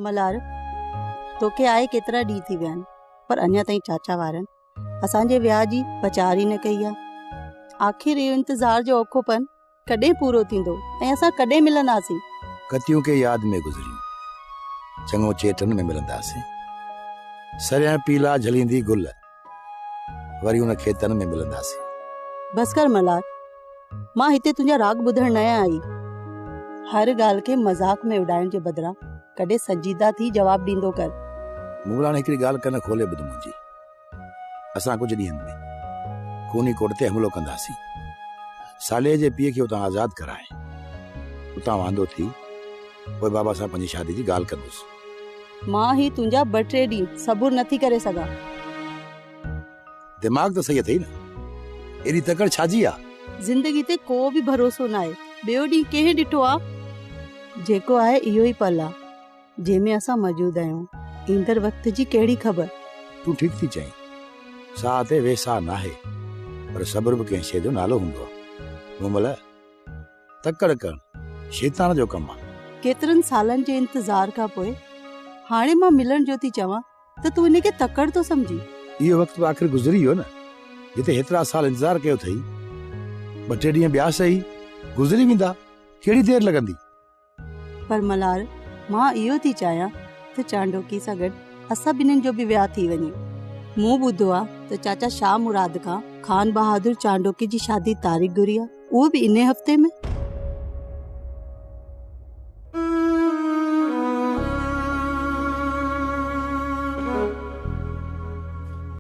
ملهار، توکي آئي ڪيترا ڏينهن ٿي ويا آهن، پر اڃا تائين چاچا وارن اسان جي وياهه جي پچار ئي نه ڪئي آهي. آخر اهو انتظار جو اوکوپن ڪڏهن پورو ٿيندو ۽ اسان ڪڏهن ملنداسين؟ ڪتيون ڪي ياد ۾ گذريون، چڱو چيٽن ۾ ملنداسين. سريان پيلا جهليندي گل. وري ان کيتن ۾ ملنداسين. بس ڪر ملهار، مان هتي تنهنجا راڳ ٻڌڻ نه آئي. هر ڳالهه کي مذاق ۾ اڏائڻ جي بدران ڪڏهن سنجيده ٿي جواب ڏيندو ڪر. مغلاڻي هڪڙي ڳالهه ڪن کولي ٻڌ منهنجي. اسان ڪجهه ڏينهن ۾ خوني ڪوٽ تي حملو ڪنداسين. صالح جي پيء کي اتان آزاد ڪرائي، اتان واندو ٿي پوء بابا سان پنهنجي شادي جي ڳالهه ڪندس. مان هي تنهنجا ٻه ٽي ڏينهن صبر نه ٿي ڪري سگهان. دماغ ته صحيح اٿئي نه. ايڏي تڪڙ ڇا جي آ؟ زندگي تي ڪو به ڀروسو ناهي. ٻيو ڏينهن ڪنهن ڏٺو آ؟ جيڪو آهي اهو ئي پل آ، جنهن ۾ اسان موجود آهيون. ايندڙ وقت جي ڪهڙي خبر؟ تون ٺيڪ ٿي چئين. ساهه تي ويساهه ناهي، پر صبر به ڪنهن شيء جو نالو هوندو آ. مومل! تڪڙ ڪرڻ شيطان جو ڪم آ. ڪيترن سالن جي انتظار کان پوء هاڻي مان ملڻ جو ٿي چوان ته تون ان کي تڪڙ ٿو سمجهين. اهو وقت به آخر گذري ويو نه، جتي هيترا سال انتظار ڪيو اٿئي. ٻه ٽي ڏينهن ٻيا سهي، گذري ويندا، ڪهڙي دير لڳندي. پر ملهار، مان اهو ٿي چاهيان ته چانڊوڪي سان گڏ اسان ٻنهين جو به وياهه ٿي وڃي. مون ٻڌو آ ته چاچا شاهه مراد کان خان بهادر چانڊوڪي جي شادي تاريخ گهري آ، اهو به انهي هفتي ۾.